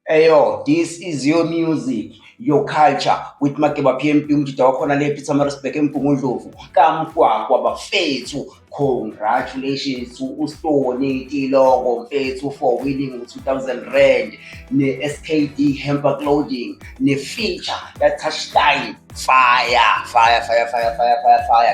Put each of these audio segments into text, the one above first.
Eyo, this is your music, your culture with Makeba PMP umjida wakhona le Pietermaritzburg eMpungundlovu kaMgwagwa bafethu. Congratulations to uStoni Tilongo mfethu for winning R2,000 ne-SKD Hamper Clothing ne-feature ya-Touchline. Fire.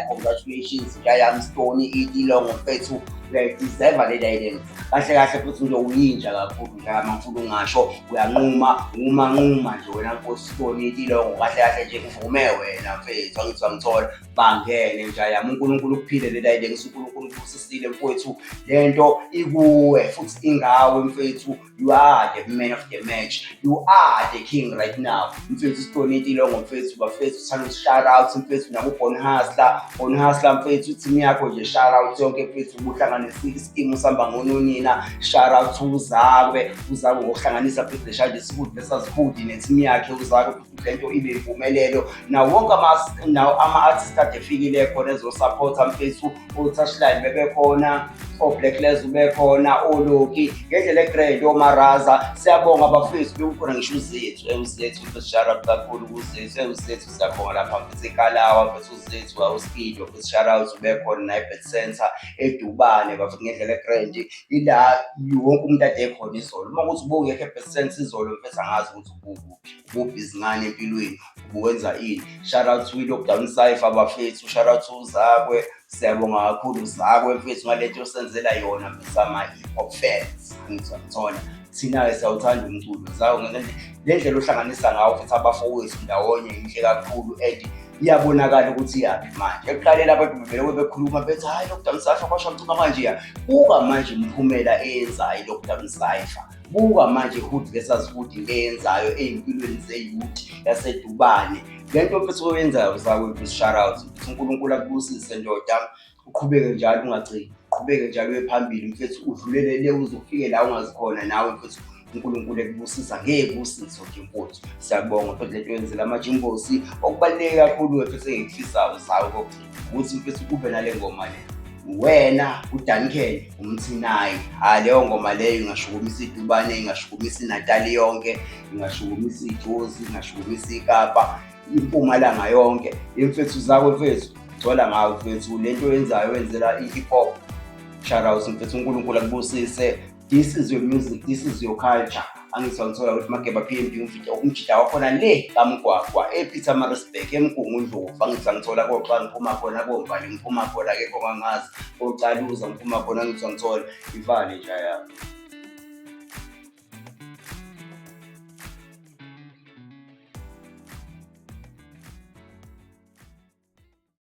Congratulations Jayam Stoni Tilongo mfethu. Uyayideserva le dayilento kahle kahle futhi nje uyinja kakhulu nje mangifuna ungasho uyanquma nje wena nkositoni Tilongo kahle nje uvume wena mfethu angithi wangithola bangene nje yami uNkulunkulu ukuphile le dayilento uNkulunkulu usisile mfethu lento ikuwe futhi ingawe mfethu. You are the man of the match, you are the king right now mfethu Stoni Tilongo mfethu bafethu sithanda shout out mfethu nakuBon Hustler mfethu team yakho nje shout out yonke mfethu ubuhlangane scheme usamba ngononina. Shout out to Uzakwe ngokuhlanganisa mfethu shade sikude lesazihudi neteam yakhe Uzakwe futhi lento ibe impumelelo nawo wonke ama-artists kade efikile khona ezosupport mfethu. Touchline bebekhona, Blacklist ubekhona, Loki ngendlela egrand oMaraza. Siyabonga bafethu bekukhona ngisho uzethu shout out kakhulu kuzethu siyabonga lapha mfethu eKalawa mfethu uzethu uSkido mfethu shout out ubekhona na-Birth Center eDubane bafethu ngendlela egrand ila wonke umuntu ade ekhona izolo. Uma kuthi ubungekho eBirth Center izolo mfethu angazi ukuthi ubhizi ngani empilweni ubuwenza ini. Shout out to Lockdown Cypher bafethu, shout out to Uzakwe. Siyabonga kakhulu Uzakwe mfethu ngalento osenzela yona mfethu ama-hip hop fans ngizona thina-ke siyawuthanda umculo zawo ngendlela ohlanganisa ngawo futhi abafowethu ndawonye inhle kakhulu and iyabonakala ukuthi yaphi manje. Ekuqaleni abantu bevele bekhuluma bethi hayi Lockdown Cypher kwasho mcima manje buka manje imiphumela eyenzayo Lockdown Cypher. Buka manje hood lesazihudi leyenzayo ey'mpilweni ze-youth yaseDubane. Lento mfethu oyenzayo Uzakwe mfethu shout out mfethu uNkulunkulu akubusise ndoda. Uqhubeke njalo ungagcini, uqhubeke njalo uye phambili mfethu udlulele uze ufike la ungazikhona nawe mfethu. uNkulunkulu ekubusisa ngebusiso nje mfethu. Siyabonga mfethu lento yenzela amajimbosi okubaluleke kakhulu mfethu engikufisayo zawo ukuthi mfethu kube nale ngoma le wena uDuncan umthinayi. Leyo ngoma leyo ingashukumisa iDubane, ingashukumisa iNatali yonke, ingashukumisa iJozi, ingashukumisa iKapa, iMpumalanga yonke. Mfethu Uzakwe mfethu thola ngawo mfethu lento yenzayo wenzela i-hip hop. Shout out mfethu uNkulunkulu akubusise. This is your music, this is your culture. Angithi wangithola ukuthi Makeba PMP umjida wakhona le kaMgwagwa ePietermaritzburg eMpungundlovu. Angithi wangithola koxa ngiphuma khona koMvali ngiphuma khona akekho kangazi koCaluza ngiphuma khona angithi wangithola ivale nje yami.